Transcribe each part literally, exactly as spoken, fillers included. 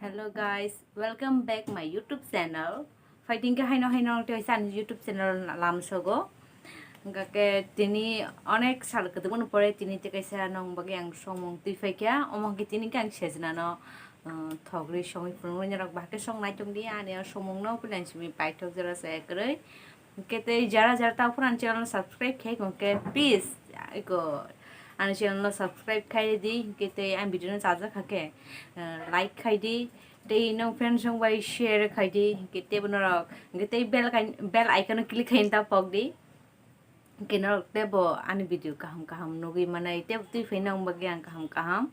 Hello guys, welcome back my YouTube channel. Fighting ke haino haino ang tei ani YouTube channel lam sogo. Hingke tini onek sal kwtwmano pore tini tei kaisa nong bagwi ang somung twi phaikha. Omo hingke tini khe ang sejna no, uh, thogri songwi phunuknai norok bahai khe song naitok di ani o somung no kulain simi paithok jora saya kwrwi. Hingke tei jara jara ta phuru ani channel no subscribe khai hingke please iko ani channel no subscribe khai di, hingke tei ani video no chajak kha khe, uh, like khai di. Tei nong friends rok bai share khai di, hingke tei bo norok, hingke tei bell kai-, bell icon o click khai ta pok di. Hingke norok tei bo ani video kaham kaham nugwi manai, tei bo twi phai nang bagwi ang kaham kaham.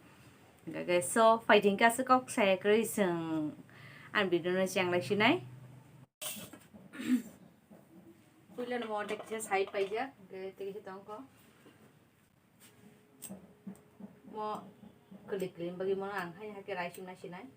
Hingke so, fighting ka se kok saya kwrwi chwng ani video no cheng lai sinai. Puila no mo de kisa side paijak, hingke tei kisa tongkho. Mo kwlwi kwlwi bagwi mo ang hai hai khe rai simna sinai.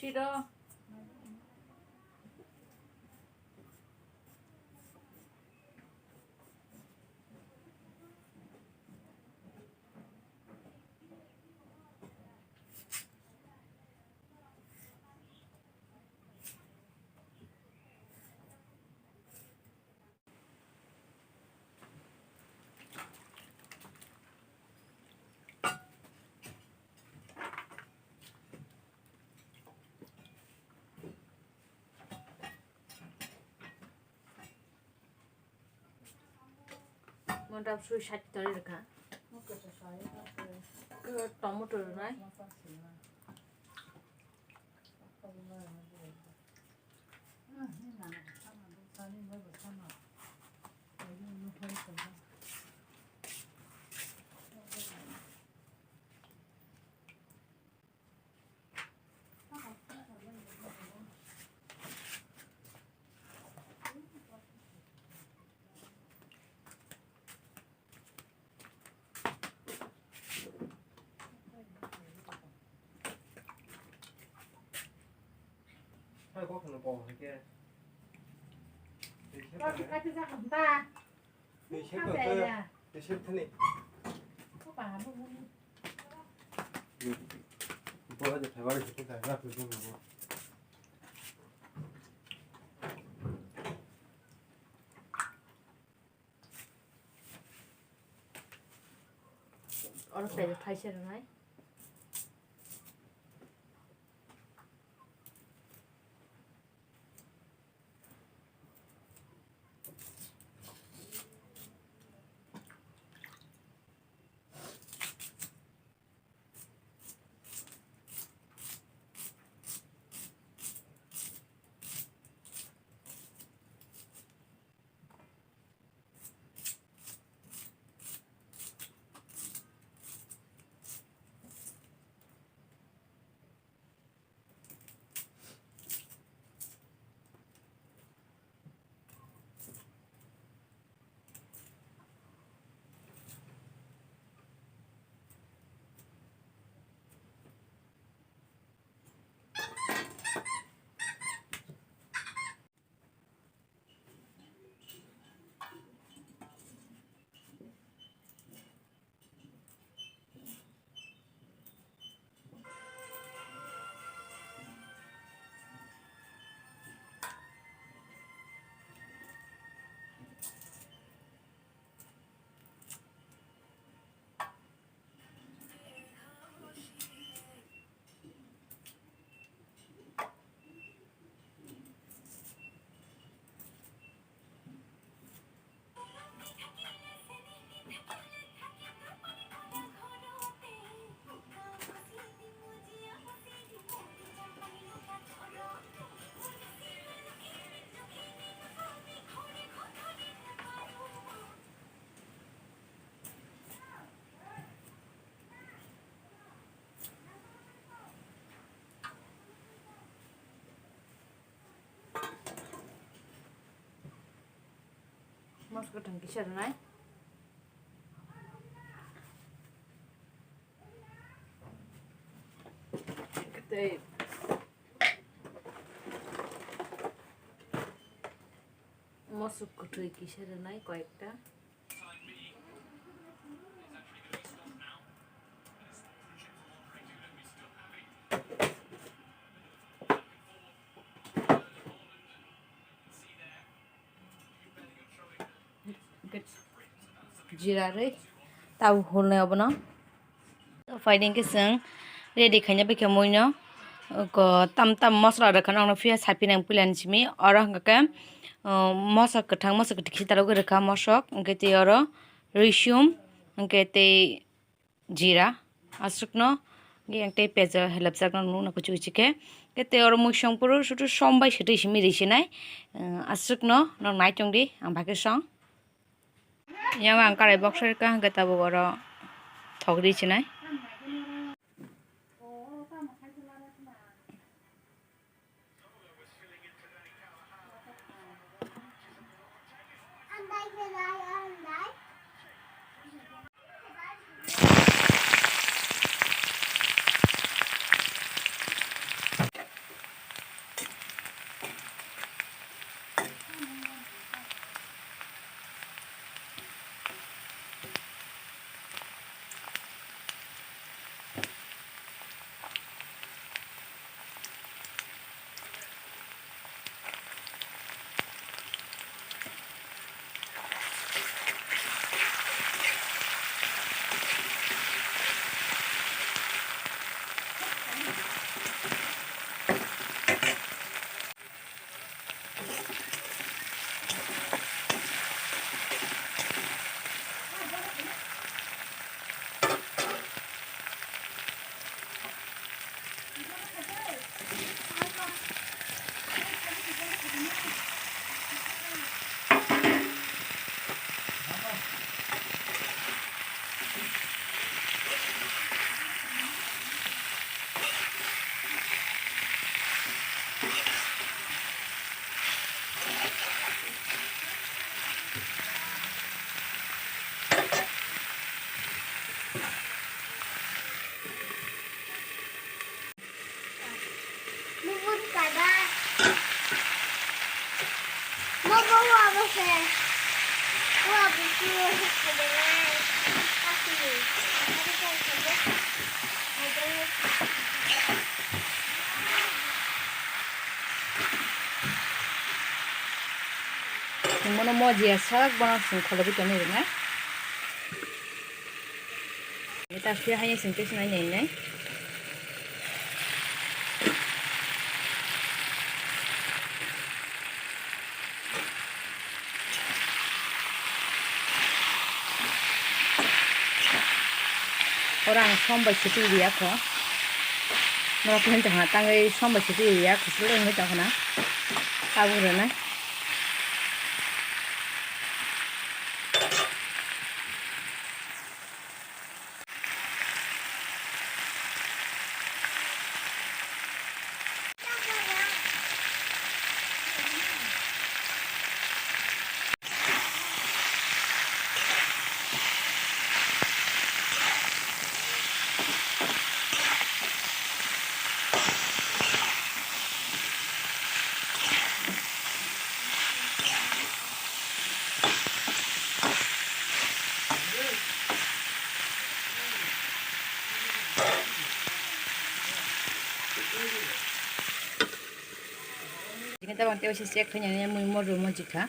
Siro. Mo dap sui sat tari rwkha. Tomato rwnai. Oro tei thaisa rwnai. Mosok kwthwng kisa rwnai. Tei mosok kwthwi kisa rwnai koyekta. Jira rwi tabuk hulnai obono. Phaidi hwnkhe chwng ready khaina bai khe muino. Ko tam tam mosla rwkha nokno phiya sapinang puilani simi. Oro hwnkhe, uh, mosok kwthang, mosok kwthwi kisa dalogwi rwkha mosok. Hwnkhe tei oro rwisum, hwnkhe tei jira aswkno, hwnkhe yang tei pejo helapjakno nukna kuchuk kuchuk khe. Hwnkhe tei oro muisung phuru sutu som bai swtwi simi ri sinai, uh, aswkno nok nai tongdi ang bagwi song. Yang ang karai box rwkha hwnkhe tabuk oro thok ri sinai. Chwng bono mojiya sak bono chwng kholobwi tonwi rwnai. Eta phiya haino chwng tei swnai nai nai. Oro ang som bai swtwi riya kho. Norok hwn tongkha tangwi som bai swtwi riya kho swlwi wngwi tongkha na. Tabuk rwnai. Jikhe tabang tei waisa check khainani mui morjo mojikha.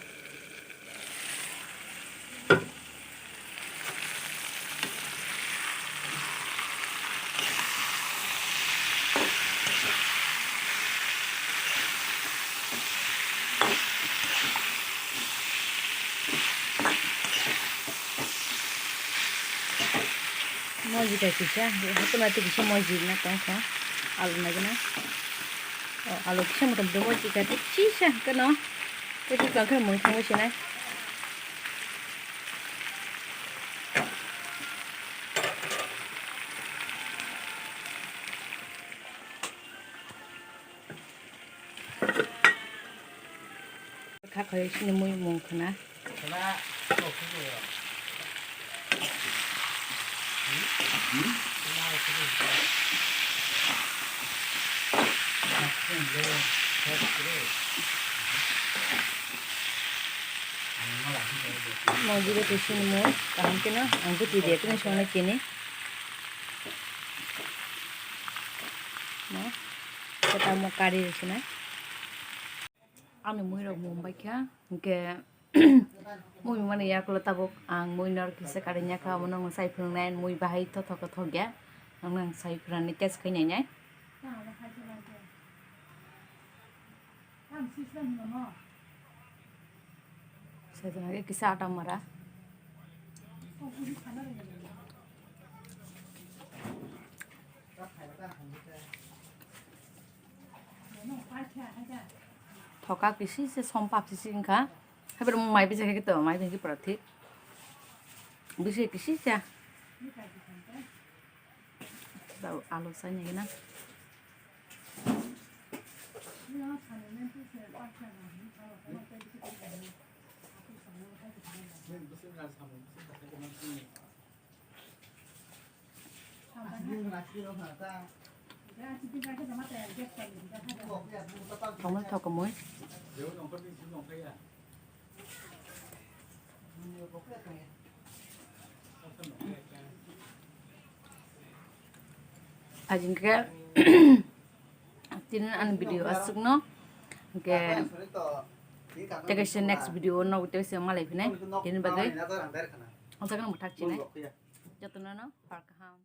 Moji bai kisa, hato naitwi kisa moji na tongkha, alu nai gana. O alu kisa motom motom moji kha, kisa kano, kisa kangkhe mung thangwi sinai. Kha khoi sini mui mung khna. Mojire tusini mo kaham keno ang guti de tini songna chini. Mo kota mo kari sinai. Ani mui rok mung bai kha, hingke mui mani yakulo tabuk ang mui nor kisa kari nya kha, omo nang sai phunuk nai, mui bahai tothok tothok ya, ang nang sai phunani test khai nai nai. Sai phunani kisa ata mara. Thoka kisi se som pap sisi wngkha. Haiboro mai bisa khe to, mai bisa khe pura thik. Bisi kisi cha. Tau alu sanya gina. Tongmani thokomoi. Ajin khe tini ani video aswkno, hingkhe tei kaisa next video o nogo tei kaisa malai phinai, tini bagwi o jaga no mwthak chinai. Jotono no pal kaham.